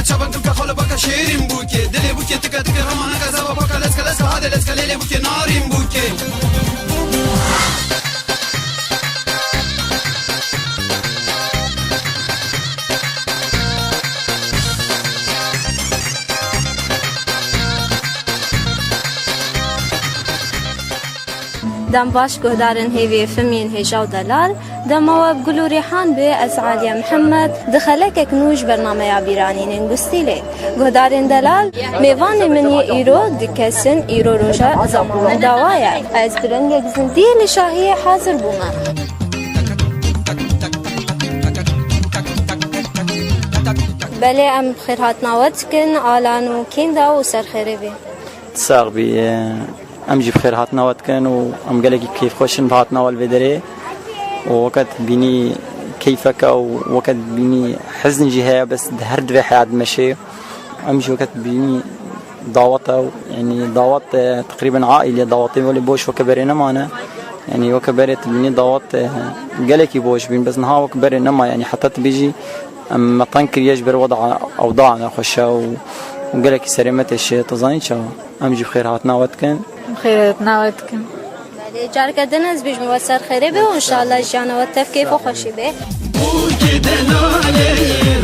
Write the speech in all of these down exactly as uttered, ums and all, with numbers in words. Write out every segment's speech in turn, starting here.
Çabak duka xolo baka şêrîn bûkê. Dilê bûkê tika tika ramanaka zava baka leska leska hade leska lêlê bûkê narîn bûkê. Dem baş guhdarên hêvî F M yên hêja û delal. Dema we bi gul û rîhan bê, ez Aliye Mihemed, di xelekek nû ji bernameya Bîranînên Gustîlê. Guhdarên delal, mêvanê min yê îro du kes in, îro roja zema min dawa ye. Ez bi rengek zindî li şahiyê hazir bûme. Belê, em xêrhatina we dikin, Alan û Kînda û ser xêrê bê. Sax bî. Em jî bi xêr hatina we dikin û em gelekî kêfxweş in bi hatina we li vê derê. Û weke tu bînî keyfeke û weke tu bînî hizn jî heye, bes di her divê heya dimeşê. Em jî weke tu bînî dawet e û, yanî dawet, e, teqrîben aîlê dawetê welê boş weke berê nemane. Yanî weke berê tu bînî dawet, e, gelekî boş bîn, bes niha weke berê nema, yanî heta tu bêjî em me teng kiriye ji ber weda ewda nexweş e û, û gelekî serê me têşe, tu zanî çawa? Em jî bi xêr hatina we dikin. Xêr hatina we dikin. Belê, careke din ez bêjim we ser xêrê be û înşallah jiyana we tev kêf û xweşî be. Bûkê delalê,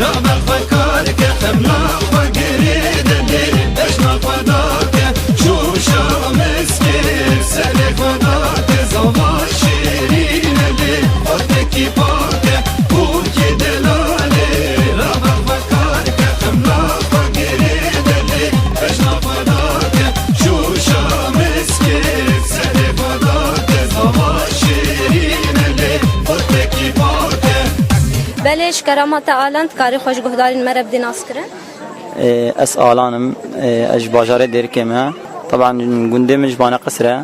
rabe xwe kar ke, xemla xwe girê de lê, bejna xwe dake, şûşa meskê, serê xwe dake, zava şêrîne lê, xwe tekî pake. Bûkê delalê, rabe xwe kar ke, xemla xwe girê de lê, bejna xwe dake, şûşa meskê, serê xwe dake, zava şêrîne lê, xwe tekî pake. Belê, ji kerema te Alan, dikarî xwe ji guhdarên me re bidî naskirin? Ê, ez Alan im, ê, ez ji bajarê Dêrikê me. Teban gundê min ji Baneqisir e.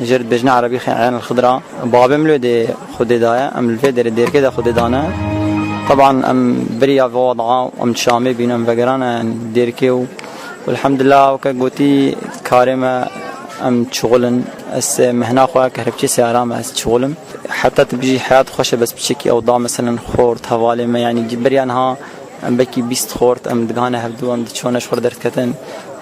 Jê re dibêjine erebî Eyn el Xidra. Babê min li wê dê Xwedê daye, em li vê derê Dêrikê de Xwedê dane. Teban em beriya vê wada em Şamê bîn, em vegerane Dêrikê û, û elhamdulillah weke gotî karê me em çixul in. Ez mehna xwe kerepçê seyara me ez çixul im. Heta tu bijî heyat xweş e, bes piçekî ew da meselen xort hevalê me, yanî beriya niha Em belkî bîst xort em digihane hevdû, em diçûne ji xwe re derdiketin.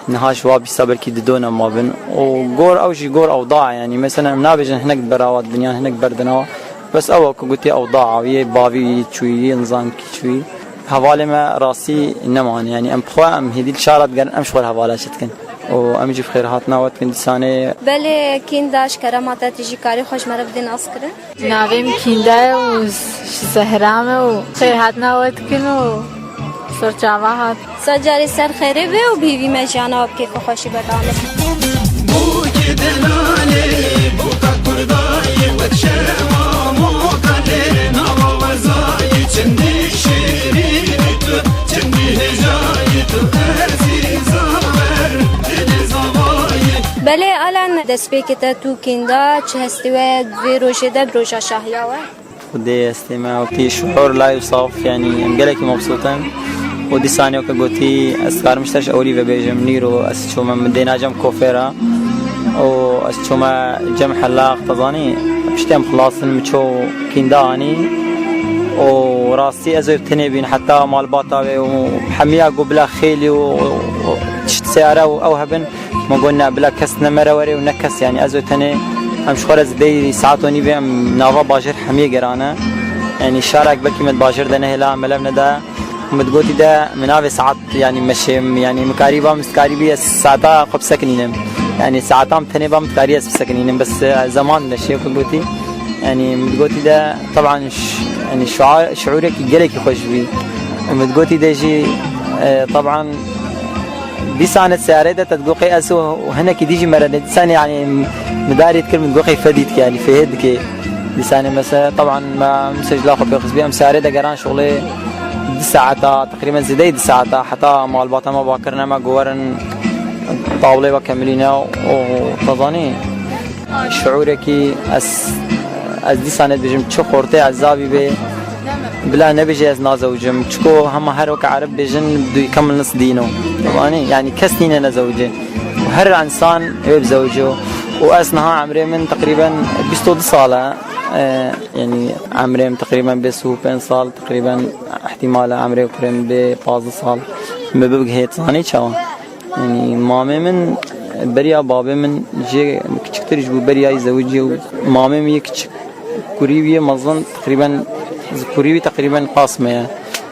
Niha ji wa bîsta belkî di dona ma bin. Û gor ew jî gor ewda, yanî mesela em nabêjin hinek berawa dibin yan hinek berdinawa. Bes ew e ku gotî ewda awiyê, bavî wî çûyî, nizankî çûyî. Hevalê me rastî nemane, yanî em bi xwe em hêdî li şara digerin, em ji xwe re hevala çi dikin. Û em jî bi xêr hatina we dikin dîsanê. Belê Kînda, ji kerema te tu jî karî xwe ji me re bidî naskirin. Navê min Kînda ye û ji Zehra me û xêr hatina we dikin û serçava hat. Sed carî ser xêrê be û bi hêvî me jiyana we bi kêf û xweşî berdewam bikin. Bûkê delalê, bûka kurdayê, wek şema moka lê, nava wezayê, çendî şêrînî tu, çendî hêjayî tu, ezîza ber dilê zavayê. Belê Alan, destpêkê te tu Kînda, çi hestê we di vê rojê de bi roja şahiya we? Xwedê hestê me wekî şuur lay û saf, yanî em gelekî mebsût in. Û dîsanê weke gotî, ez dikarim ji te ji ewilî ve bêjim, nîro ez çûme, min dê nacem kofêra. Û ez çûme cem helaq, te zanî, piştî em xilas in, min çû Kînda anî. Û rastî ez ê tenê bîn, heta malbata wê û hemiya got bila xêlî û, û, û tişt seyare û ew hebin. Min got, "Ne, bila kes ne mere were û ne kes, yanî ez û tenê." Em ji xwe re zideyî saet û nîvê em nava bajêr hemiyê gerane. Yanî şarek belkî me di bajêr de nehêla, melev neda. Min digotî de min navê saet, yanî meşêm, yanî min karî ba, min karî bî ez saeta xwe bisekinînim. Yanî saeta min tenê ba, min karî ez bisekinînim. Bes, e, zeman meşê ku gotî. Yanî min digotî de, teban, ş-, yanî şua-, şuurekî gelekî xweş bî. Min digotî de jî, e, teban, Dîsane seyarê de te digot qey ez û hinekî dî jî mere ne. Dîsane yanî midarî dikir min digot qey fedî dike, yanî fêhê dike. Dîsane mesela, teban me misecla xwe pêxist bî, em seyarê de geran şixulê di saeta, teqrîben zêdeyî di saeta, heta malbata me bakirine me gowerin tawlê ve kemilîne û te zanî. Şuurekî ez, ez dîsa nedibêjim, çi xortê ezabî bê, bila nebêje ez nazewicim. Çiko hema her weke ereb bêjin, du yekemil nis dîno. Wanî, yanî kes nîne nezewicê. Her însan wê bizewicê. Û ez niha emrê min teqrîben bîst û du sal e. E, yanî emrê min teqrîben bê sî û pênc sal, teqrîben îhtîmal e emrê kurê min bê pazdeh sal. Me bigihê, zanî çawa? Yanî mamê min beriya babê min jê kiçiktir ji bo beriya yî zewicî û mamê min yê kiçik kurî wî yê mezin teqrîben kurî wî teqrîben qas me ye.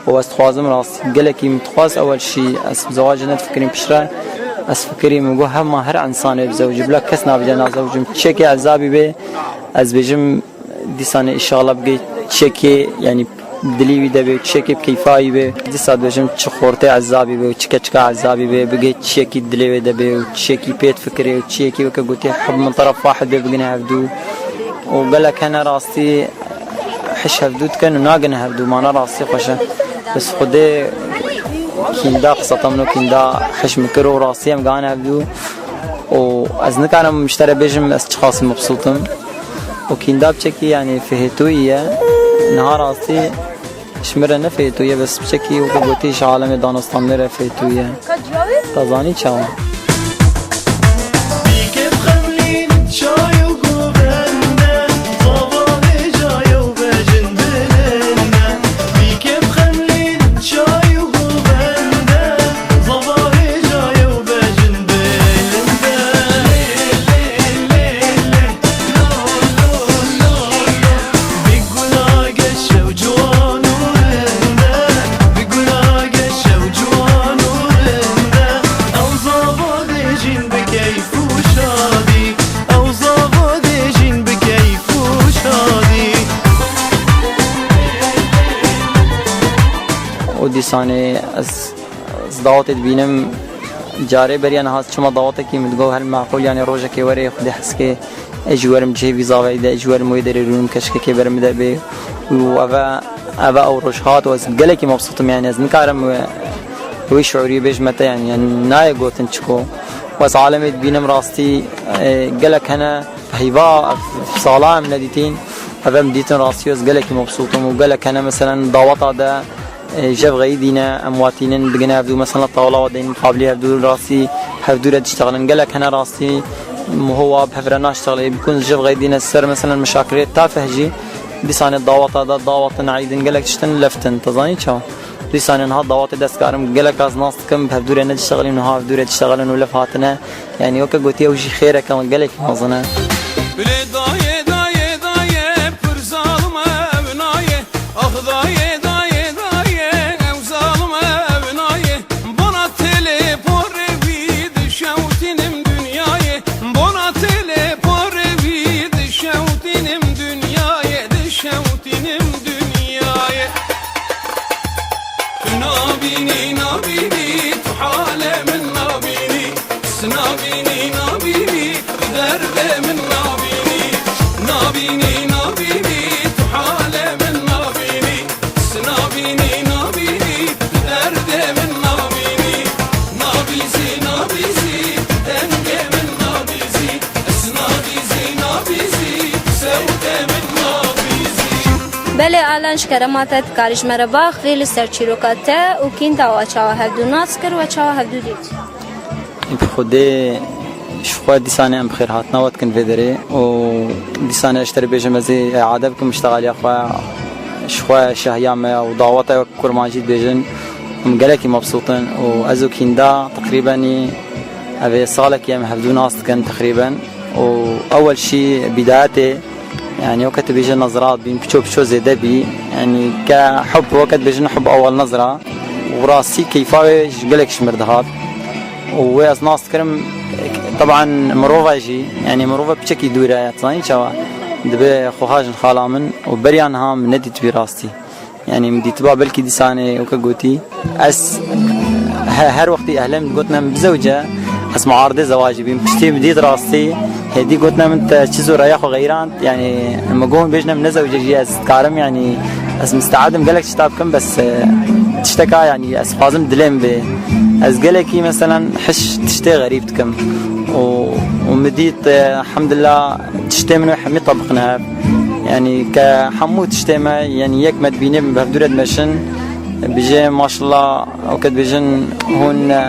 Û ez dixwazim rastî gelekî min dixwaz ewel şî ez bi zewacê nedifikirîm piştre ez fikirî min got hema her insanê bi zewicî bila kes nabêje nazewicim çekê ezabî bê ez bêjim Dîsanê inşallah bigê çekê, yanî dilî wî de bê, çekê bi keyfa wî bê. Dîsa dibêjim çi xortê ezabî bê û çi keçika ezabî bê, bigê çiyekî dilê wê de bê û çiyekî pê difikirê û çiyekî weke gotê hub min teref wahid bê bigine hevdû. Û gelek hene rastî hiş hevdû dikin û nagine hevdû, mana rastî xweş e. Bes Xwedê kînda qisa tamno kînda hiş min kir û rastî em gane hevdû. û ez nikarim ji te re bêjim ez çiqasî mebsût im. Û kînda piçekî, yanî fihêtoyî ye. Niha rastî ji min re ne fihêtoyî ye, bes piçekî wekî gotî ji alemê danostandinê re fihêtoyî ye. Te zanî çawa? û dîsanê ez, ez dawetê dibînim, carê beriya niha çima dawetekî min digot her meqûl, yanî rojekê were Xwedê heskê, ez jî werim cihê vîzaveyî de, ez jî werim wê derê rûnim keşkekê ber min de bê. Û eve, eve ew roj hat û ez gelekî mebsût im, yanî ez nikarim wê, wê şiûrî bêjime te, yanî, yanî nayê gotin çiko. Û ez alemê dibînim rastî, e, gelek hene, Heyva, ev sala em nedîtîn. Ev em dîtin rastî ez gelekî mebsût im û gelek hene meselen daweta de, e, jev xeyîdîne, em watînin, digine hevdû mesela tawla ve deynin muqabilî hevdû rastî hevdû re diştexilin. Gelek hene rastî miho wa bi hev re naştexilê, bikun jev xeyîdîne ser meselen mişakilê tafeh jî dîsanê daweta de, dawetin, eydin, gelek tiştin leftin. Te zanî çawa? Dîsanê niha dawetê dest karim gelek ez nas dikim, bi hevdû re nediştexilîn, niha hevdû re diştexilin û lef hatine. Yanî weke gotî ew jî xêreke me gelekî mezin e. Lê dayê, dayê, dayê, pir zalim ev nayê. Ax dayê, dayê, dayê, ew zalim ev nayê. Bona têlê porê wî dişewtînim dinyayê. Bona têlê porê wî dişewtînim dinyayê, dişewtînim dinyayê. Tu nabînî, nabînî, tu halê min nabînî. Tu nabînî, nabînî, tu derdê min nabînî. Nabînî, nabînî, tu halê min nabînî. Tu nabînî, nabînî, tu derdê min nabînî. Nabîzî, nabîzî, tu dengê min nabîzî. Tu nabîzî, nabîzî, tu sewtê min nabîzî. Belê Alan, ji kerema te dikarî ji me re biaxivî li ser çîroka te û kînda we çawa hevdû nas kir, we çawa hevdû dît? Bi Xwedê ji xwe dîsanê em bi xêrhatina we dikin vê derê û dîsanê ez ji te re bêjim ez ê îade bikim muştexaliya xwe, ji xwe şahiya me û daweta wek kurmancî dibêjin. Em gelekî mebsût in û ez û kînda teqrîbenî ev ê salekî em hevdû nas dikin teqrîben û ewel şî bîdayetê Yanî weke tu bêje nezra bîn piço piço zêde bî. Yanî ke hub weke dibêjin hub ewel nezra. Û rastî keyfa wê ji gelek ji mir dihat. Û wê ez nas dikirim, teban mirova jî, yanî mirova piçekî dûr e, zanî çawa? Dibe xweha jin xala min û beriya niha min nedîtibî rastî. Yanî min dîtiba belkî dîsanê weke gotî. Ez he-, her wextî ehlê min digotin em bizewce, ez muaridê zewacî bîm. Piştî min dît rastî, hêdî gotine min te çi zû raya xwe xeyrand. Yanî min got hûn bêjin em nezewce jî ez dikarim, yanî ez misteed im gelek tişta bikim, bes, e, tişteka, yanî ez dixwazim dilê min bê. Ez gelekî meselen hiş tiştê xerîb dikim. Û, û min dît, e, elhamdulillah, Tiştê min û hemî tebiqine hev. Yanî ke hemû tiştê me, yanî yek me dibîne bi hevdû re dimeşin. Bijê maşallah, weke dibêjin hûn, e,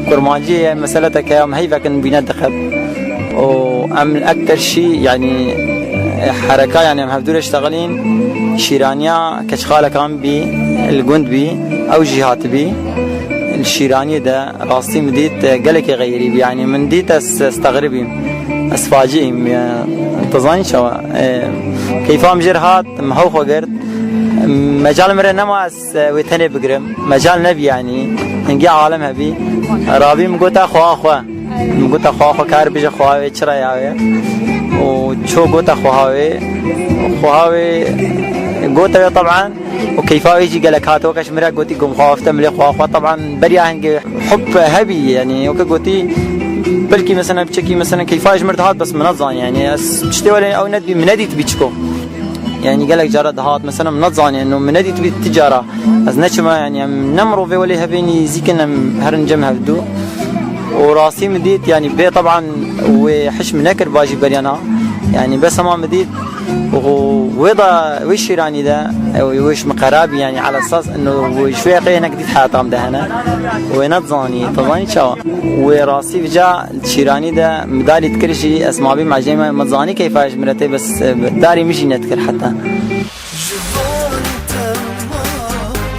kurmancî ye, mesele te ke em heyvekin bîne diqet. Û em li ekter şî, yanî, e, hereka, yanî em hevdû re ştexilîn, şîraniya keçxaleka min bî, li gund bî, ew jî hatibî. Li Şîraniyê de rastî min dît, e, gelekî xeyrî bû. Yanî min dît ez, ez texrîbîm. Ez facî im. E, tu zanî çawa? E, keyfa min jêr hat, min hew xwe girt. Mecal min re nema ez, e, wê tenê bigirim. Mecal nebî yanî. Hingî alem hebî. Rabî min gote xweha xwe. Min gote xweha xwe kar bije xweha wê çira ya wê. Û ço gote xweha wê. Xweha wê gote wê taban. û keyfa wê jî gelek hat. Weke ji min re gotî ku min xwe afte milê xwe xwe. Teban beriya hingê hub hebî, yanî weke gotî belkî mesela piçekî mesela keyfa ji min re dihat, bes min nezanî, yanî ez tiştê welê ew nedibî, min nedîtibî çiko. Yanî gelek cara dihat mesela min nezanî, eno min nedîtibî ti cara. Ez neçime, yanî em ne mirovê welê hevê nîzîk in, em herin cem hevdu. Û rastî min dît, yanî bê teban wê hiş min nekir bajî beriyana. Yanî bes hema min dît, û wê da, wê şîranî de, wê, wê ji min qerabî, yanî ala esas eno wê ji wê qey hinek dît heyata min de hene. Wê nedizanî, tu zanî çawa? Wê rastî vêca şîranî de min darî dikir jî, ez mabî meclê me, min zanî keyfa ji min re tê, bes, e, darî min jî nedikir heta. Ji vanî te ma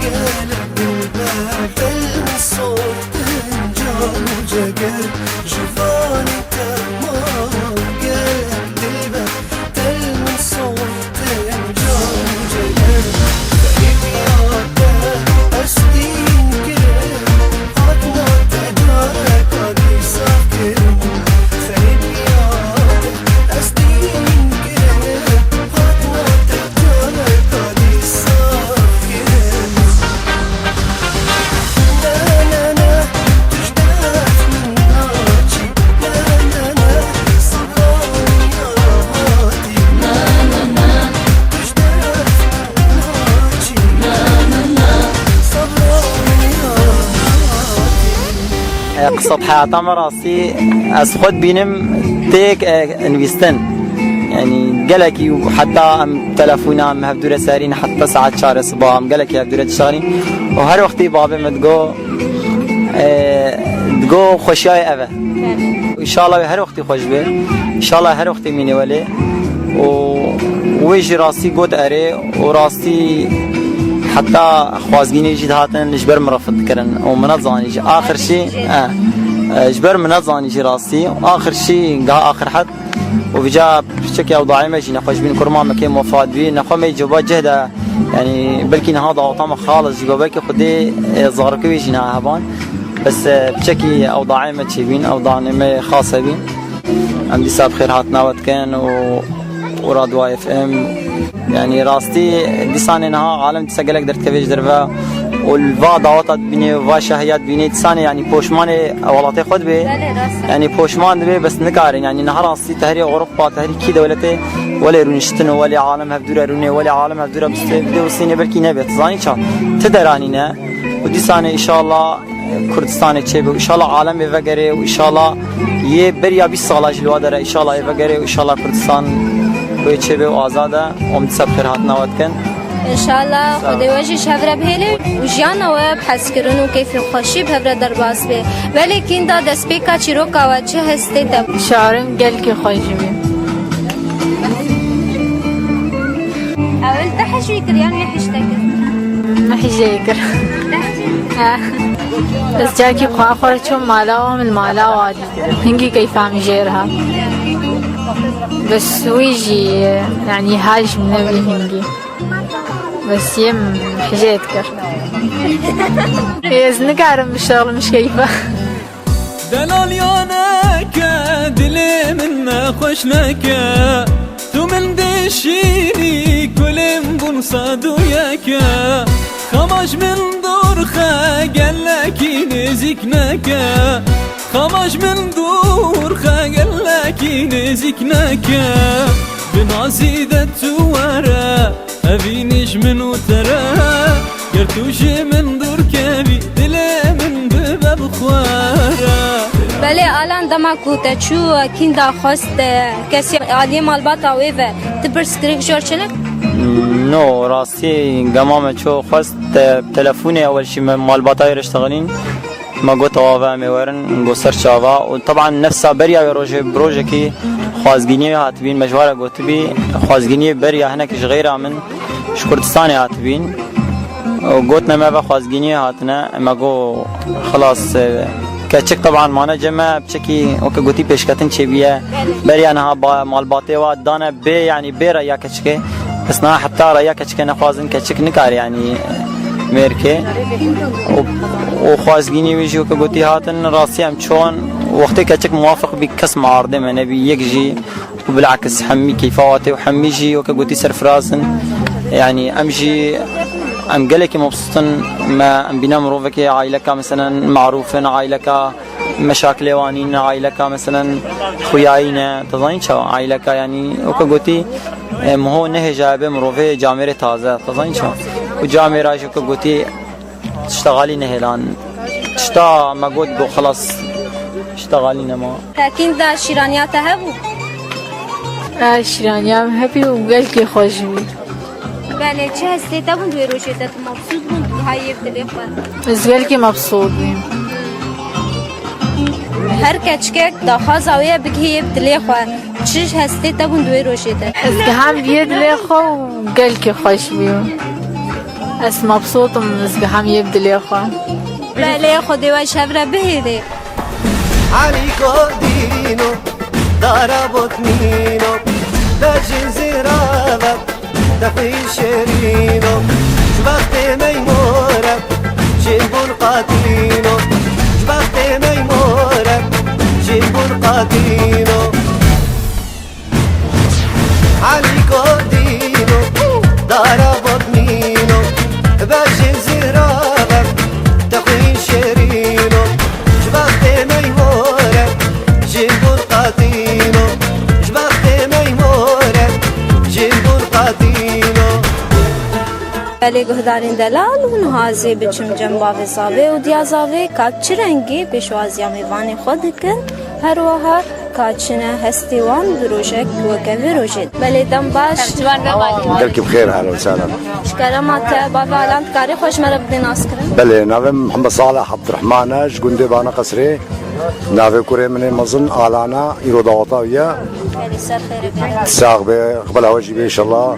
gelek dilber, del min sotin can û ceger. Ji vanî te ma gelek dilber, del min sotin can û ceger. Xerîbiya te ez tîn kirim, hatina te careka dîsa kirim. Xerîbiya te ez tîn kirim, hatina te Qisat heyata me rastî ez xwe dibînim têk, e, nivîstin. Yanî gelekî heta em telefona em hevdûre serîn heta saet çar siba em gelekî hevdûre dişarîn. Û her wextî babê min digo, e, digo xweşiyayê ev e. Înşallah wê her wextî xweş be. Înşallah her wextî mînê welê. Û wê jî rastî got erê û rastî heta xwazgînê jî dihatin ji ber min re fid dikirin û min nezanî jî. Axir şî, e, e, ji ber min nezanî jî rastî. Axir şî, geha axir het. Û vêca piçekî ewdayê me jî nexweş bîn, kurma me kêm wefat bî. Nexwe me coba cih de, yanî belkî niha daweta me xalis jî be, belkî Xwedê, e, zarokê wê jî niha heban. Bes, e, piçekî ewdayê me çêbîn, ewdanê me xas hebîn. Em dîsa bi xêr hatina we dikin û, û Radyo F M. Yanî rastî dîsanê niha alem dîsa gelek derdikeve ji derve û li va daweta dibînê, va şahiya dibînê, dîsanê yanî poşmanê welatê xwe dibe. Belê, rast e. Yanî poşman dibe, bes nikarin. Yanî niha rastî tehrî Ewropa, tehrî kî dewletê welê rûniştin û welê alem hevdûre rûnê, welê alem hevdûre bistê, bidê û sînê belkî nebe. Tu zanî çawa? Ti deranîne. Û dîsanê înşallah Kurdistanê çêbe û înşallah alemê vegerê û înşallah yê beriya bîst sala jî li wa dere înşallah yê vegerê û înşallah Kurdistan wê çêbe û azad e. Em dîsa bi xêr hatina we dikin. Înşallah. Sağ ol. Xwedê we jî ji hev re bihêle û jiyana we bi hezkirin û keyfê xweşî bi hev re derbas be. Belê kînda destpêka çîroka we çi hestê te? Şarim gelkî xweş bî. Ewil te hej wî kir yan wî hej te kir? Min hejê kir. Te hej wî kir? Ha. Ez carkî xwe xwe çûm mala wan, min mala wa dît. Hingî keyfa min jêr hat. Bes wî jî, yanî hal ji min nebî hingî. Bes yê min hejê dikir. Ez nikarim bişexlim ji keyfa. Delal ya neke, dilê min nexweş neke. Tu min dişînî, kulê min bûn sed û yek e. Xema ji min dûr xe, gelekî nêzîk neke. Xema ji min dûr xe, gelekî nêzîk neke. Bi nazî de tu were, evînî ji min û te re. Ger tu ji min dûr kevî, dilê min bibe bi xwe re. Belê, Alan, dema ku te çû kînda xwest, e, kesî aliyê malbata wê ve, ti pirs kirî jor çi ne? No, rastî gema me çû xwest, e, telefonê ewel jî me malbata wê re ştexilîn. Me got, "Awa ve em ê werin, got ser çava." Û teban nefsa beriya wê rojê bi rojekî xwazgîniyê wê hatibîn, me ji we re gotibî, xwazgîniyê beriya hinek ji xeyra min ji Kurdistanê hatibîn. û gotine me ve xwezgîniyê hatine, me got, xilas, e, keçik teban mane cem me, piçekî weke gotî pêşketin çêbûye. Beriya niha ba-, malbatê wa dane bê, yanî bê reya keçikê. Kes niha heta reya keçikê nexwazin, keçik nikare yanî mêrkê. Û, û xwezgînî wî jî weke gotî hatin, rastî em çon, wextê keçik muwafiq bî kes miardê me nebî, yek jî. Û bilakis hemî keyfa watê û hemî jî weke gotî serfiraz in. Yanî em jî, em gelekî mebsût in. Me, em bîne mirovekê aîleka meselen marûf in, aîleka meşakilê wan nîn, aîleka meselen xuyayî ne. Te zanîn çawa? Aîleka yanî weke gotî, e, miho nehêjaye bê mirovê camêrê taze. Te zanîn çawa? Û camêra jî weke gotî Tişta xalî nehêlan. Tişta me got, got xilas. Tişta xalî nema. Tekîn de şîraniya te hebû? A, şîraniya min hebî û gelkî xweş bî. Belê, çi hestê te bûn di wê rojê de, tu mebsût bûn, tu bihayê bi dilê xwe? Ez gelkî mebsût bîm. Her keçikek daxwaza wê ye bigihê yê bi dilê xwe. Çi hestê te bûn di wê rojê de? Ez giham yê dilê xwe û gelkî xweş bû. Ez mebsût im, ez giham yê dilê xwe. Belê, Xwedê we ji hev re bihêle. Alî Godîno, dara botmîno, berjên zêra ve. Te xwîn şêrîno, ji bextê me yî more, jin bûn qatîno, ji bextê me yî more, jin bûn qatîno. Alî Godîno, dara botmîno, berjên zêra ve, te xwîn şêrîno, ji bextê me yî more, jin bûn qatîno, ji bextê me yî more, jin bûn qatîno. Belê guhdarên delal û niha ez ê biçim cem bavê zavê û diya zavê ka çi rengî pêşwaziya mêvanê xwe dikin, her wiha ka çi ne hestê wan di rojek weke vê rojê. Belê dem baş. Gelkî bi xêr, ehlen we sehlen. Ji kerema te, bavê Alan dikarî xwe ji me re bidê naskirin? Belê, navê min Mihemed Salih Abdurrahman e, ji gundê Bana Qesrê. Navê kurê min ê mezin Alan e, îro daweta wî ye. Belê, ser xêrê be. Sax be, qibela we jî be înşallah.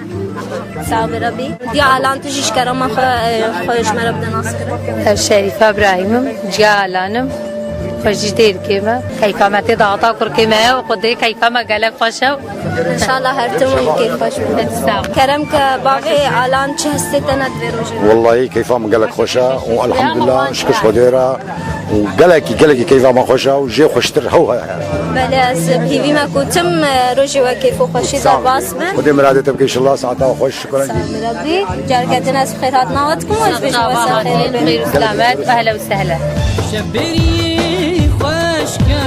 Sax be Rebî. Diya Alan, tu jî ji kerema xwe, e, xwe ji me re bide naskirin. Ez Şerîfe Îbrahîm im, ciya Alan im. Xwe jî dêrikê me. Keyfa me tê daweta kurkê me ye û Xwedê keyfa me gelek xweş e. Înşallah her tim wî keyf xweş be. Sağ ol. Kerem ke bavê Alan çi hestê te ne di vê rojê de? Wellahî keyfa min gelek xweş e û elhamdulillah şikir ji Xwedê re û gelekî, gelekî keyfa me xweş e û jê xweştir hew heye. Belê, ez bi hêvî me ku tim, e, rojê we keyf û xweşî derbas bin. Xwedê miradê te bike înşallah, saeta we xweş, şikir. Sağ ol Rebî. Careke din ez bi xêrhatina we dikim û ez bêjim we ser xêrê bin. Xêr û selamet, ehlen we sehlen. Şev berî xweş ke,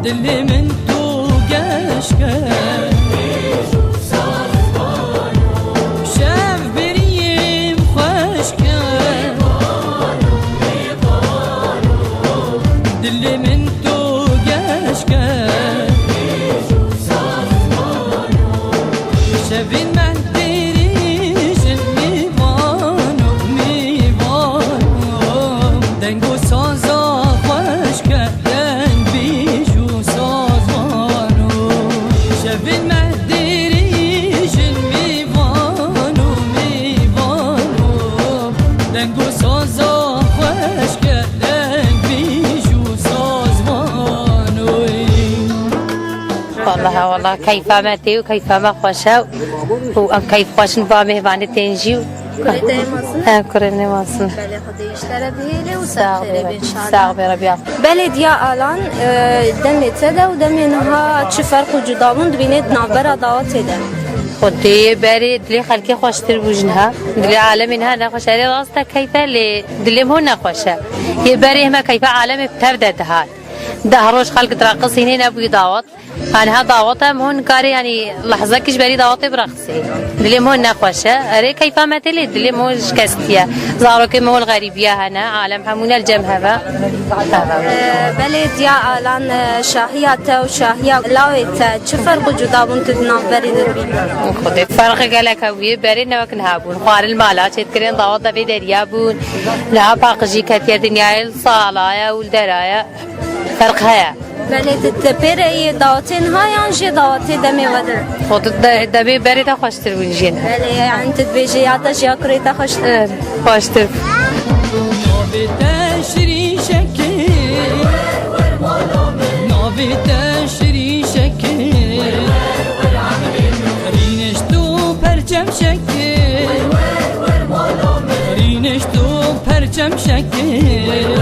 dilê min tu geş ke. Şev berî xweş ke, dilê min tu geş ke. Şevên me dirêj in, mêvano, mêvano, deng û saza xweş ke, deng bêj û sazvano. Şevên me dirêj in, mêvano, mêvano, deng û saza xweş ke, deng bêj û sazvano. Wallahî, wallahî, keyfa me tê û keyfa me xweş e û em keyfxweş in ba mêvanê tên jî û Kurê te yê mezin? He, kurê min ê mezin. Belê, Xwedê ji te re bihêle û ser xêrê be înşallah. Sağ be Rebî. Belê diya Alan, e, demê te de û demê niha çi ferq û cuda bûn dibînê di navbera dawetê de? Xwedê yê berê dilê xelkê xweştir bû ji niha. Dilê alemê niha nexweş e. Erê rast e keyf e lê dilê min hûn nexweş e. Yê berê heme keyfa alemê bi tev de dihat. Deh roj xelk direqisînê nebûyî dawet. Aniha dawet e, em hûn karê, yanî lehzekî ji berî dawetê bireqisê. Dilê min hûn nexweş e. Erê keyfa me tê lê dilê min hûn şikestiye. Zarokê min hûn xerîbiye hene. Alem hemû ne li cem hev e. Hev e. Ee, belê diya Alan, e, şahiya te û şahiya lawê te çi ferq û cuda bûn tu di navberî de dibînî? Xwedê ferqê gelek hebûye. Berê ne wek niha bûn. Xwarin mala çêdikirin, dawet de vê deriya bûn. Niha paqijî ketiye dinyayê, li sala ye û li dera ye. Ferq heye. Belê, tu, tu pê re yê dawetên ha yan jê dawetê demê we de? Xwe tu de-, demê berê te xweştir bûn jê ne? Belê, yani tu dibêjî ya te ji ya kurê te xweştir? Eh, xweştir. Navê te şirî şekil, navê te şirî şekil, rîneşt û perçem şekil, rîneşt û perçem şekil.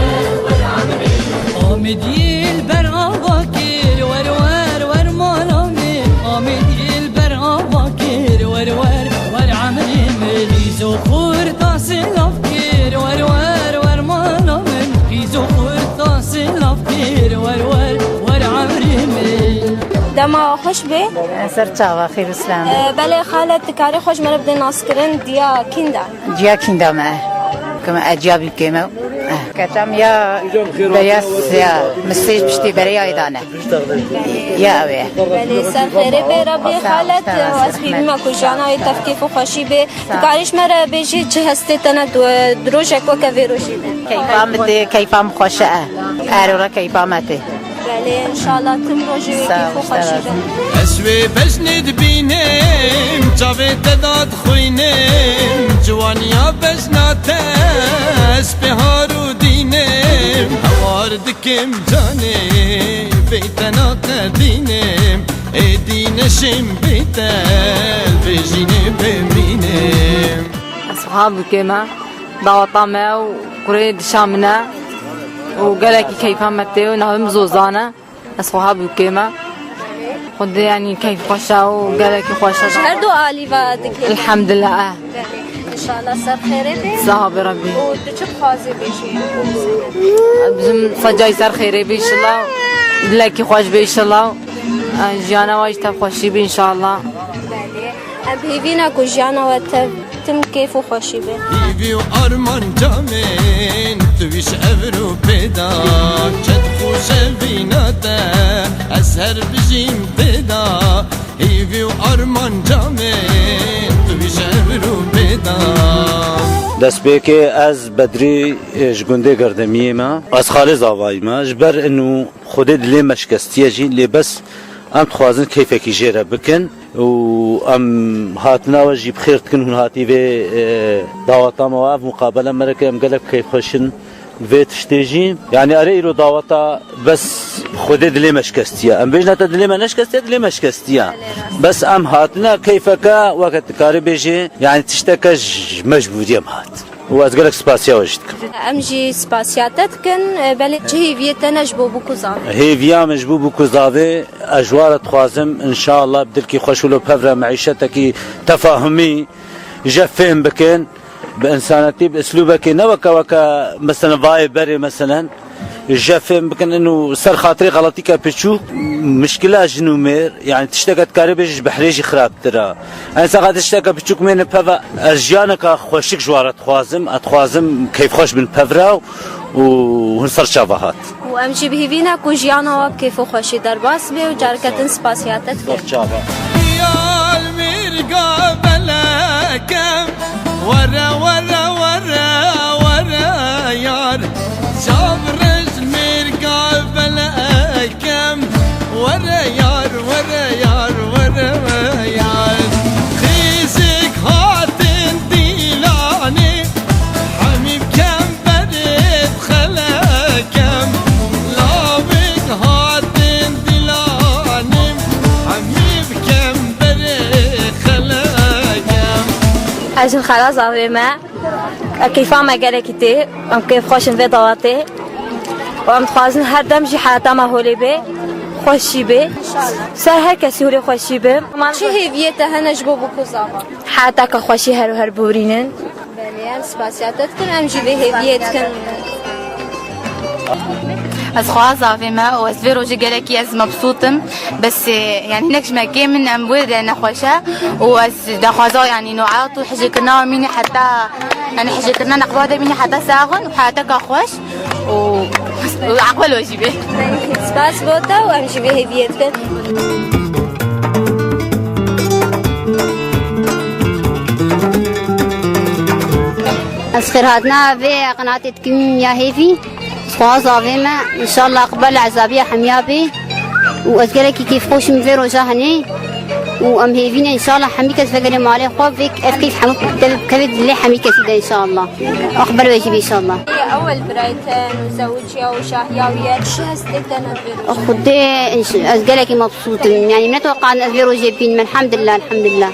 Amêdiyê li ber ava kir, wer, wer, wer mala min. Amêdiyê li ber ava kir, wer, wer, wer emrê min. Qîz û xurta silav kir, wer, wer, wer mala min. Qîz û xurta silav kir, wer, wer, wer emrê min. Dema xweş be. Ser çava, xêr û silam. E, belê xalet, dikarî xwe ji me re bidê naskirin, diya kînda? Ciya kînda me. Kime e ciya bî kême. Keçam ya beyaz ya, misêj piştî bere ya dane. Ya ew e. Belê, ser xêrê bê, Rabbî xalet, ez hîvî me ku jiyana wê tev kêf û xweşî bê. Dikarî ji me re bêjî çi hestê te ne du-, di rojek weke vê rojî be? Keyfa min tê, keyfa min xweş e. Her ora keyfa me tê. Belê, înşallah tim rojê wê keyf û xweşî be. Ez wê bejnê dibînim, çavê te dadixwînim, ciwaniya bejna te ez pê har û dînim. Hewar dikim canê, bê te naqedînim, êdî neşêm bê te, li vê jînê bimînim. Ez wiha bûkê me, daweta me û kurê dişa min e û gelekî keyfa me tê û navê min Zozan e. Ez xweha bûkê me. Xwedê, yanî, keyf xweş e û gelekî xweş e. Ji her du alî ve dikê. Elhamdulillah, eh. Înşallah ser xêrê bê. Saha bi Rabbî. Û tu çi dixwazî bêjî? Bizim secayî ser xêrê bê înşallah. Dilekî xweş bê înşallah. Eh, jiyana we jî tev xweşî bê înşallah. Belê. Em bi hêvî ne ku jiyana we tev tim kêf û xweşî be. Hîvî û armanca min, tu wî ji evro pêda, çet xweşevîna te, ez her bijîm têda. Hîvî û armanca min, tu wî ji evro pêda. Destpêkê ez Bedrî, e, ji gundê Gerdemiyê me. Ez xalê zavayî me. Ji ber inu Xwedê dilê me şikestiye jî, lê bes em dixwazin keyfekî jê re bikin. Û em hatina we jî bi xêr dikin, hûn hatî vê, e, daweta me, ev muqabele me re kir, em gelek keyfxweş in vê tiştê jî. Yanî erê îro daweta bes Xwedê dilê me şikestiye. Em bêjine te dilê me neşikestiye, dilê me şikestiye. Bes em hatine keyfeke weke tu karî bêjê, yanî tişteke ji mecbûriyê me hat. Û ez gelek spasiya we jî dikim. Em jî spasiya te dikin, e, belê çi hêviyê te ne ji bo bûk û zavê? Hêviya min ji bo bûk û zavê, ez ji wan re dixwazim, înşallah bi dilkî xweş û li pev re meîşetekî tefahumî je fêm bikin, bi însanetî, bi islûbekê, ne weke, weke, meselen, vayê berê, meselen, je fêm bikin, inu ser xatirê xeletîke piçûk, mişkila jin û mêr, yanî tişteke dikarî bêjî ji behrê jî xirabtir e. Însan xatir tişteke piçûk mêne peve, ez jiyaneke xweşik ji wan re dixwazim, ez dixwazim keyfxweş bin pev re û hûn ser çava hat. Û em jî bi hêvî ne ku jiyana we bi kêf û xweşî derbas be û careke din spasiya te dikim. Ser çava. Yar mirga belekem, were, were, were, were yar. Çav rej mirga belekem, were yar, were yar, were yar. Xêzik hatin dîlanê, hemî bikem berê xelekem. Lavik hatin dîlanê, hemî bikem berê xelekem. Ez jin xela zavê me. Keyfa me gelekî tê. Em keyfxweş in vê dawetê. Û em dixwazin her dem jî heyata me holê bê. Xweşî bê. Ser her kesî holê xweşî bê. Çi hêviyê te hene ji bo bûk û zava? Heyateke xweşî her û her borînin. Belê, em spasiya te dikin, em jî vê hêviyê dikin. Ez xweha zavê me û ez vê rojê gelekî ez mebsût im. Bes, e, yanî hinek ji me kêm in, em wê de nexweş e û ez daxwaza, yanî, no'at û hijêkirina we mînî heta, yanî, hijêkirina neqba de mînî heta saxin û heyateka xweş û, û eqbel we jî be. Spas bo te û em jî vê hêviyê dikin. Ez xêrhatina vê qenatê dikim ya hêvî. Xwaz avê me, înşallah iqbal ezabiya hemiya bê. Û ez gelekî kêfxweş im vê roja henê. Û em hêvî ne înşallah hemî kes vegerê malê xwe, vê ev keyf hemû tevî bikeve dilê hemî kesî de înşallah. Iqbal wê jî bê înşallah. Ewel birayê te û zewiciya û şahiya wî ye, çi hestê te ne vê roja? Xwedê înş-, ez gelekî mebsût im. Yanî min netoqan ez vê rojê bînim. Elhamdulillah, elhamdulillah.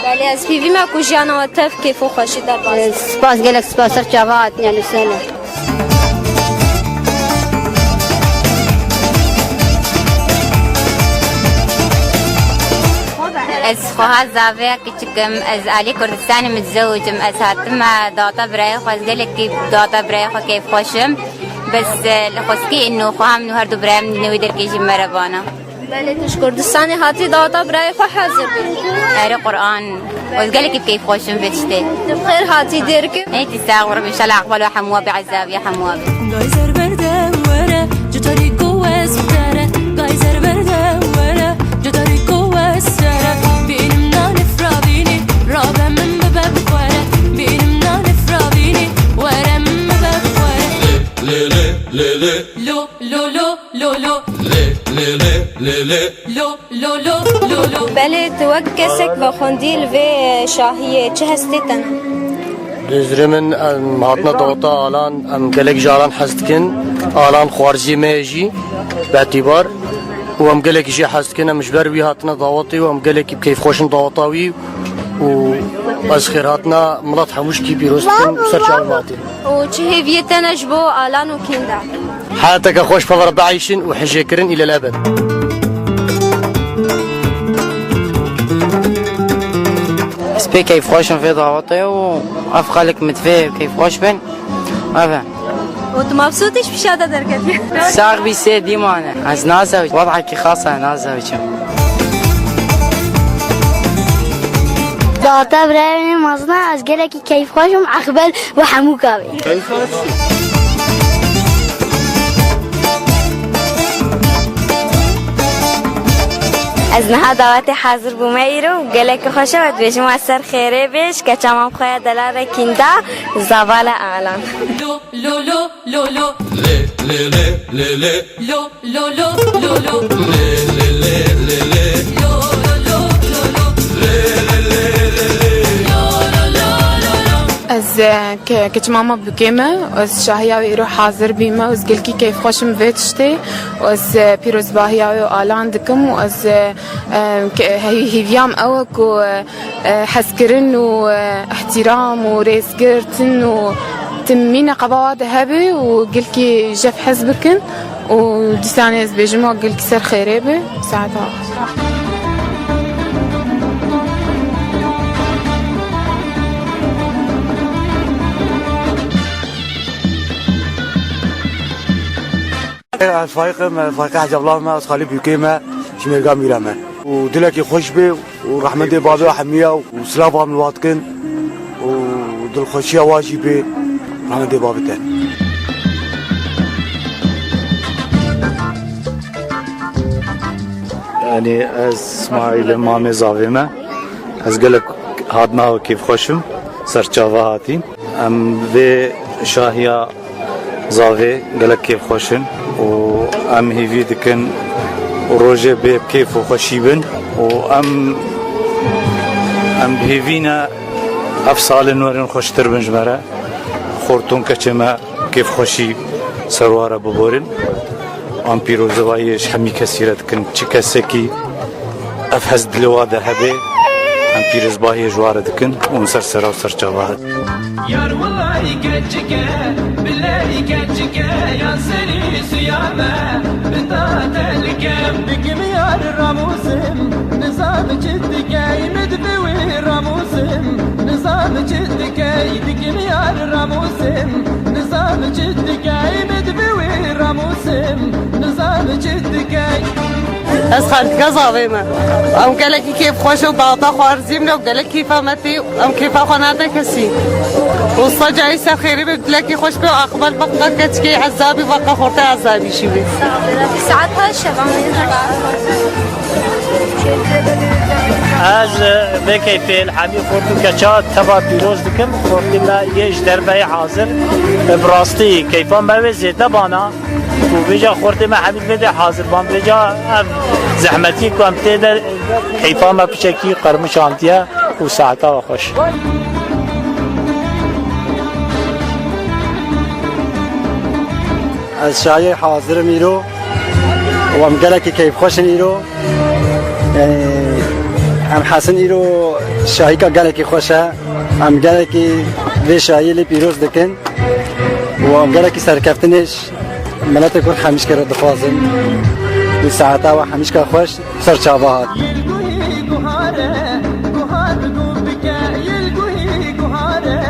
Belê, ez hîvî me ku jiyana we tev kêf û xweşî derbas. Spas, gelek spas, ser çava hatine li ser. Ez xweha zaveya kiçik im, ez alî Kurdistanê min dizewicim, ez hatime dawata birayê xwe, ez gelekî dawata birayê xwe keyfxweş im. Bes, e, li xwezkî ino xweha min û her du birayê min di newê derkê jî merebana. Belê, tu ji Kurdistanê hatî dawata birayê xwe hazir bî. Erê Quran. Ez gelekî bi keyf xweş im vê tiştê. Tu bi xêr hatî dêrkim. Ê, tu sax bî, înşallah iqbal we hemû we bê, ezabiya hemû we bê. Gay zer berde were, cutarî ku wes dere. Gay zer berde were, cutarî ku wes dere. Bînim nanif ravînî, rabe min bibe bi xwere. Bînim nanif ravînî, were min bibe bi xwere. Lê, lê, lê, lê. Lo, lo, lo, lo, lo. Lê, lê, lê, lê, lê. Lo, lo, lo, lo, lo. Belê, tu wek kesek vexwendî li vê şahiyê çi hestê te ne? Dizre min, em hatine daweta Alan, em gelek ji Alan hez dikin. Alan xwarzî me ye jî, betîbar. Û em gelekî jê hez dikin, em ji ber wî hatine dawetê û em gelekî bi keyfxweş in daweta wî. Û ez xêrhatina milet hemû jikî pîroz dikim, ser çavê me hatî. Û çi hêviyê te ne ji bo Alan û Kînda? Heyateke xweş pevre bieyşin û hijêkirin îlelebed. Ez pê keyfxweş im vê dawetê û ev xelk min divê keyfxweş bin. Ev e. Û tu mebsût î ji pişa te derketiye? Sax bî sê dîmane. Ez nazewicim. Wed'ekî xas e, nazewicim. Daweta birayê min mezin e, ez gelekî keyfxweş im, eqbel we hemû gavê. Ez niha dawetê hazir bûme îro û gelekî xweş e, we dibêjim we ser xêrê bê, ji keça mam xwe ya delal re Kînda, zavala Alan. Lo, lo, lo, lo, lo. Lê, lê, lê, lê, lê. Lo, lo, lo, lo, lo. Lê, lê, lê, lê, lê. Lo, lo, lo, lo, lo. Lê, lê, lê, lê, lê. Lo, lo, lo, lo, lo. Ez, e, ke-, keçi mama bûkê me, ez şahiya wê îro hazir bîme, ez gelkî keyfxweş im vê tiştê, ez, e, pîrozbahiya wê û Alan dikim û ez, e, e, ke-, hî-, hîviya min ew e ku, e, e, hezkirin û, e, îhtîram û rêzgirtin û tim mîna qeba wa de hebe û gelkî jev hez bikin û dîsanê ez bêjim wa gelkî ser xêrê be, saeta. Ez Faîq im, Faîqê Hecî Abdullah me, ez xalî bûkê me, ji mêrga mîra me. Û dilekî xweş be. û rehmendê bavê hemiya û silava min wa dikin û dilxweşiya wa jî bê rehmendê bavê te. Yanî ez Smaîl im, mamê zavê me. Ez gelek hatina kêfxweş im, ser çava hatîn. Em vê şahiya zavê gelek kêfxweş in û em hîvî dikin rojê bê bi kêf û xweşî bin û em, em bi hêvî ne ev salên werin xweştir bin ji me re. Xortûn keçê me kêfxweşî ser wa re biborin. Em pîrozbahiyê ji hemî kesî re dikin. Çi kesekî ev hez dilê wa de hebe, em pîrozbahiyê ji wa re dikin û ser sera û ser çava re. Yar wilay keçike, biley keçike, ya serî suya me, bi ta telike. Dikim yar ramûsim, nizam çi dikey, min divê wî ramûsim, nizam çi dikey, dikim yar ramûsim, nizam çi dikey, min divê wî ramûsim, nizam çi dikey. Ez xaltika zavê me. Em gelekî kêfxweş û daweta xwarzî min û gelek kêfa me tê û em kêfa xwe nade kesî. Û sa carî ser xêrê be, dilekî xweş be û aqibal beqqa keçikê ezabî, beqqa xortê ezabî jî be. Saet her şeva me. Ez, e, vê keyfê li hemî xort û keça teva pîroz dikim. Xortê me yê ji derveyê hazir, e, bi rastî keyfa me wê zêde bana. Û vêca xortê me hemî vê de hazir ban. Vêca ev zehmetî ku em tê de keyfa me piçekî qermişandiye û saeta we xweş. Ez şahiyê hazir im îro û em gelekî keyfxweş in îro. Yanî em hesin îro şahîka gelekî xweş e. Em gelekî vê şahiyê lê pîroz dikin û em gelekî serkeftinê ji miletê Kurd hemîşkê re dixwazin. Wî saeta we hemîşka xweş. Ser çava hat. Yil guhî guhare, guhar gum bike, yil guhî guhare,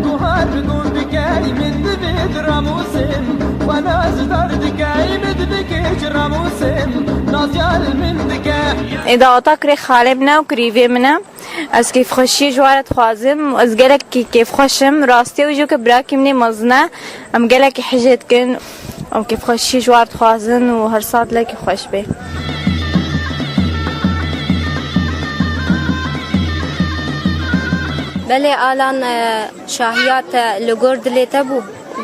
guhar gum bike, min divêt ramûsim, xwe nazdar dike, min dibike ramûsim, nazyal min dike. Ê daweta kurê xalê min e û kurîvê min e. Ez kêfxweşiyê ji we re dixwazim. Ez gelekî kêfxweş im. Rastî ew jî weke birakî min ê mezin e. Em gelekî hijê dikin. Em kêfxweşiyê ji we re dixwazin û her sal dilekî xweş bê. Belê Alan, e, şahiya te li gor dilê te bû,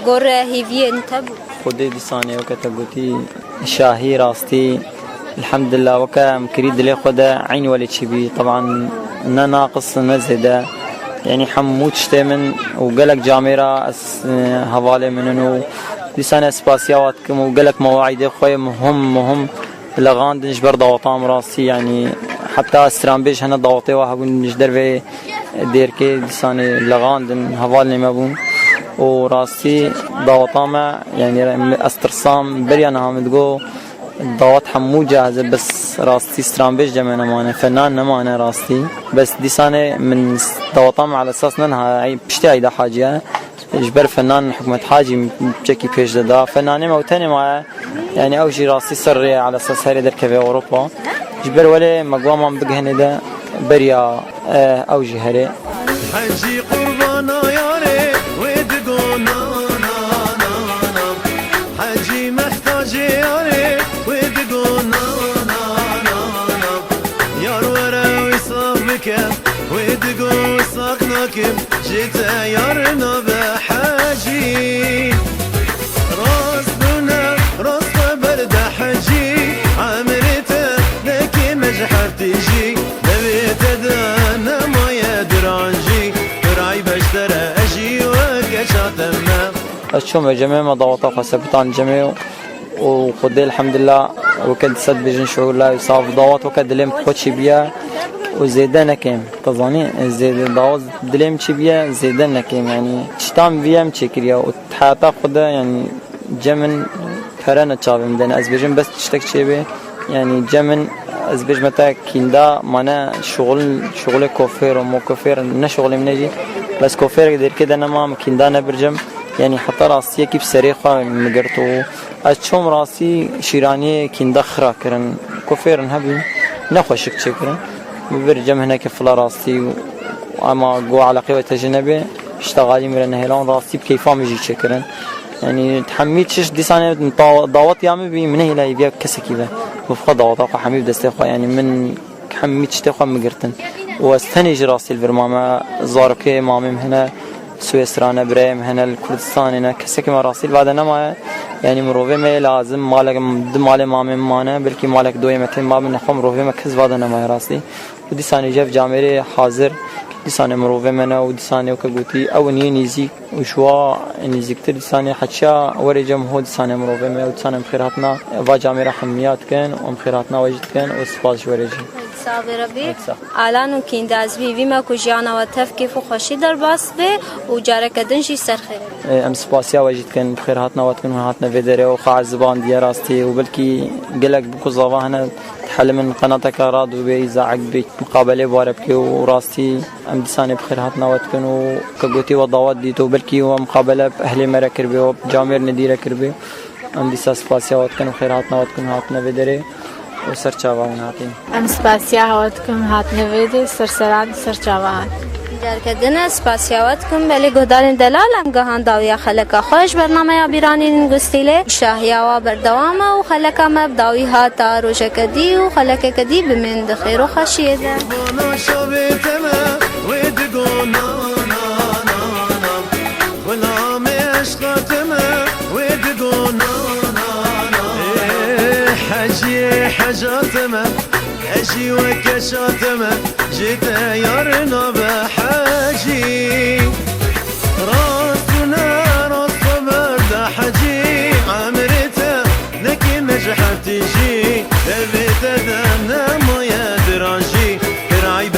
gor hêviyên te bû. Xwedê dîsanê weke te gotî, şahî rastî, elhamdulillah, weke em kirî dilê xwe de eyn welê çi bî. Teban ne naqis ne zêde. Yanî hemû tiştê min û gelek camêra ez, e, hevalê min in û dîsane spasiya wa dikim û gelek mewaîdê xwe yê muhim, muhim lexandin ji ber daweta min rastî. Yanî heta stranbêj hene dawetê wa hebûn ji dervê dêrkê dîsanê lexandin, hevalnê me bûn û rastî daweta me, yanî ez tirsam beriya niha min digo, dawet hemû cihaz e, bes rastî stranbêj cem me nemane, fenan nemane rastî. Bes dîsanê min daweta me ala esas ne niha, ey, piştî Eyda Hacî ye. Ji ber fenan hikûmet Hacî çekî pêş de da. Fenanê me û tenê maye. Yanî ew jî rastî ser rê ala esas herê derkeve Ewropa. Ji ber welê me guha man bigihêne de beriya, e, ew jî herê. Hecî qurbana yarê wê digo na, na, na, na. Hecî mehtacê yarê wê digo na, na, na, na. Yar were wî sax bike, wê digo sax nakim, ji te yar nabe hecî. Rast bûne, rast xeber de hecî, emrê te nekê me ji hev tîjî, devê te de nemaye diran jî, tu ray beşdere, ez jî weke çate me. Ez çûme cemê me daweta xwe sepitan cemê û Xwedê elhamdulillah weke dîsa dibêjin şuur la wî saf dawet weke dilê min xwe çêbiye û zêde nekêm. Te zanî, zêde dawet dilê min çêbiye, zêde nekêm. Yanî tiştan viye min çêkiriye û heta xwe de, yanî cem min pere ne çavê min de ne. Ez bêjim bes tiştek çêbê. Yanî cem min, ez bêjme te kînda mane şuxul, şuxulê kofêr û mokofêr ne şuxulê min e jî. Bes kofêrek dêrkê de nema, min kînda nebircem. Yanî heta rastiyekî bi serê xwe min girt û ez çûm rastî şîraniyê kînda xira kirin. Kofêrin hebîn, ne xweşik çêkirin. Bi vir cem hinekê fila rastî û ema go eleqê we te jî nebê, pişta xalî min re nehêlan rastî bi keyfa min jî çêkirin. Yanî hemî çiş dîsanê daw-, dawetiya min bî, min nehêla hêviya kesekî ve. Bi xwe daweta xwe hemî bi destê xwe, yanî min hemî tiştê xwe min girtin. Û ez tenê jî rastî li vir mame, zarokê mamê min hene, Swêsra ne, birayê min hene, li Kurdistanê ne, kesekî me rastî li vade nemaye. Yanî mirovê me yê lazim, malek, di malê mamê min mane, belkî malek doyê me tên mabin, nexwe mirovê me kes vade nemaye rastî. Û dîsanê jev camêrê hazir, dîsanê mirovê me ne û dîsanê weke gotî, ew in yê nêzîk. Û ji wa nêzîktir dîsanê heçiya werê cem ho dîsanê mirovê me û dîsanê em xêr hatina va camêra hemiya dikin û em xêr hatina we jî dikin û spas ji werê jî. Sax be Rebî. Sax. Alan û kînda ez bi hêvî me ku jiyana we tev kêf û xweşî derbas be û careke din jî ser xêrê. Em spasiya we jî dikin, bi xêr hatina we dikin, hûn hatine vê derê û xwe erzibandiye rastî û belkî gelek bi ku zava hene. Heli min qenateke radyo bê, îzaek bê, miqabelê bare bike û rastî em dîsanê bi xêr hatina we dikin û ke gotî we dawet dît û belkî we miqabele bi ehlê me re kiribê, we bi camêr nedî re kiribê. Em dîsa spasiya we dikin û xêr hatina we dikin, hatine vê derê û ser çava hûn hatî. Em spasiya we dikin, hatine vê derê, ser seran, ser çava hat. Careke din ez spasiya we dikim, belê guhdarên delal, em gihan dawiya xeleka xwe ji bernameya Bîranîn Gustîlê. Şahiya we berdewam e û xeleka me bi dawî hat ta rojeke dî û xelekeke dî bimîn di xêr û xweşiyê de. Bana şavê te me wê digo na, na, na, na, na. Xulamê eşqa te me wê digo na, na, na, na. Ê, heciyê heca te me, hecî weke şa te me, jê te yar nabe hecî. Rast û ne rast xeber de hecî, emrê te nekê me ji hev tîjî. Devê te de nemaye diranjî, pir eyb